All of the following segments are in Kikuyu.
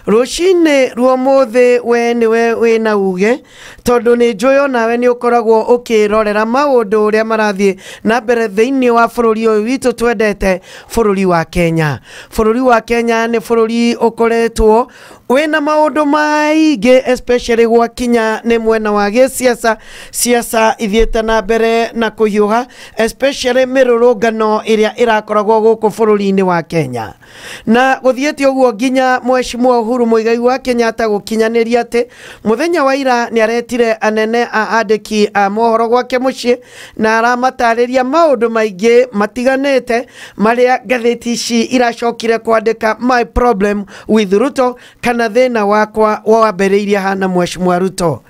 Rũcinĩ rwa ũmũthĩ we nĩwe wĩna uge, tondũ nĩ njũĩ onawe nĩ ũkoragwo ũkĩrorera maũndũ ũrĩa marathiĩ na mbere thĩinĩ wa bũrũri ũyũ witũ twendete, bũrũri wa Kenya. Bũrũri wa Kenya nĩ bũrũri ũkoretwo wĩna maũndũ maingĩ, especially gwakinya nĩ mwena wa gĩsiasa. Siasa ithiĩte na mbere na kũhiũha, especially mĩrũrũngano ĩrĩa ĩrakoragwo gũkũ bũrũri-inĩ wa Kenya. Na gũthiĩte ũguo nginya Mheshimiwa Uhuru Muigai wa Kenyatta gũkinyanĩria atĩ mũthenya wa ira nĩ aretire anene a andĩki a mohoro gwake mũciĩ na aramatarĩria maũndũ maingĩ matiganĩte marĩa ngathĩti ici iracokire kwandĩka "My problem with Ruto", kana thĩna wakwa wambĩrĩirie hana Mheshimiwa Ruto.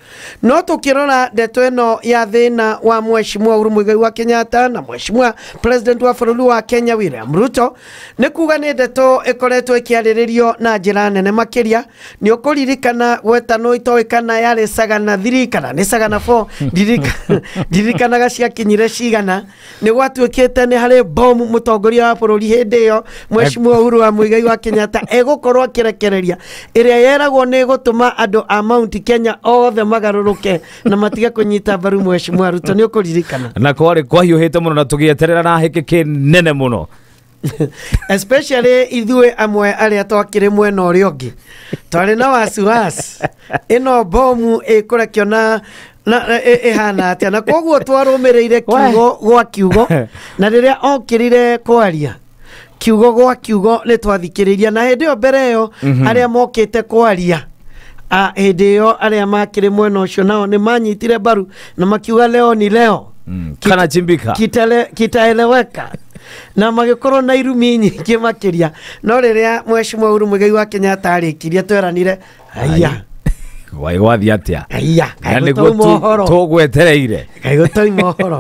No tũkĩrora ndeto ĩno ya thĩna wa Mheshimiwa Uhuru Muigai wa Kenyatta na Mheshimiwa President wa bũrũri wa Kenya William Ruto, nĩ kuga nĩ ndeto ĩkoretwo ĩkĩarĩrĩrio na njĩra nene makĩria. Nĩ ũkũririkana gwetanwo, itoĩ kana yarĩ Sagana 3 kana nĩ Sagana 4, ndirikanaga ciakinyire cigana. Nĩ gwatuĩkĩte nĩ harĩ bomu mũtongoria wa bũrũri hĩndĩ ĩyo Mheshimiwa Uhuru wa Muigai wa Kenyatta egũkorwo akĩrekereria, ĩrĩa yeragwo nĩ ĩgũtũma andũ a Mount Kenya othe magarũrũke na matige kũnyita mbaru Mheshimiwa Ruto. Nĩ ũkũririkana? Na kwarĩ kwahiũhĩte mũno na tũgĩeterera na hĩkĩ kĩnene mũno. Especially ithuĩ amwe arĩa twakĩrĩ mwena ũrĩa ũngĩ twarĩ na wasiwasi ĩno bomu ĩkũrekio na ĩhana atĩa, na koguo twarũmĩrĩire kiugo gwa kiugo, na rĩrĩa okĩrire kwaria kiugo gwa kiugo nĩ twathikĩrĩirie. Na hĩndĩ ĩyo mbere ĩyo arĩa mokĩte kwaria hĩndĩ ĩyo arĩa makĩrĩ mwena ũcio nao nĩ manyitire mbaru na makiuga leo ni leo. Kana chimbika. Kitaeleweka, na magĩkorwo na irumi nyingĩ makĩria. No rĩrĩa Mheshimiwa Uhuru Muigai wa Kenyatta arĩkirie, tweranire aya. Gwai gwathiĩ atĩa? Aya. Na nĩguo kaĩ ũhoro tũgwetereire. Kaĩ gũtoima ũhoro.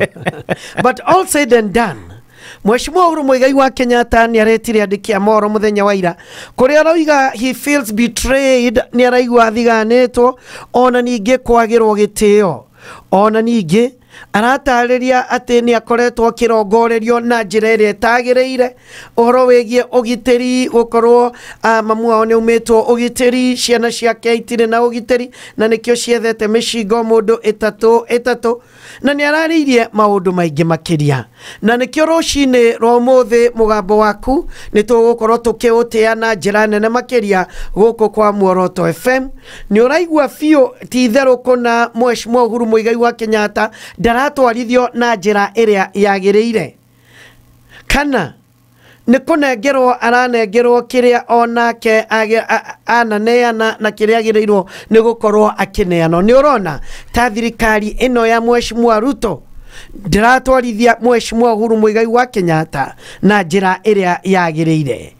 But all said and done, Mheshimiwa Uhuru Muigai wa Kenyatta nĩ aretire andĩki a mohoro mũthenya wa ira, kũrĩa arauga he feels betrayed, nĩ araigua athiganĩtwo ona ningĩ kwagĩrwo gĩtĩo. Ona ningĩ aratarĩria atĩ nĩ akoretwo akĩrongorerio na njĩra ĩrĩa ĩtagĩrĩire, ũhoro wĩgiĩ ũgitĩri, gũkorwo mamu wao nĩ aumĩtwo ũgitĩri, ciana ciake itirĩ na ũgitĩri, na nĩkĩo ciethete mĩcingo mũndũ ĩtatũ ĩtatũ, na nĩ ararĩirie maũndũ maingĩ makĩria. Na nĩkĩo rũcinĩ rwa ũmũthĩ mũgambo waku nĩ tũgũkorwo tũkĩũtĩa na njĩra nene makĩria gũkũ kwa Muoroto FM. Nĩ ũraigua biũ ti itherũ kũna Mheshimiwa Uhuru Muigai wa Kenyatta ndaratwarithio na njĩra ĩrĩa yagĩrĩire, kana nĩ kũnengerwo aranengerwo kĩrĩa onake ananeana na kĩrĩa agĩrĩirwo nĩ gũkorwo akĩneanwo. Nĩ ũrona ta thirikari ĩno ya Mheshimiwa Ruto ndĩratwarithia Mheshimiwa Uhuru Muigai wa Kenyatta na njĩra ĩrĩa yagĩrĩire.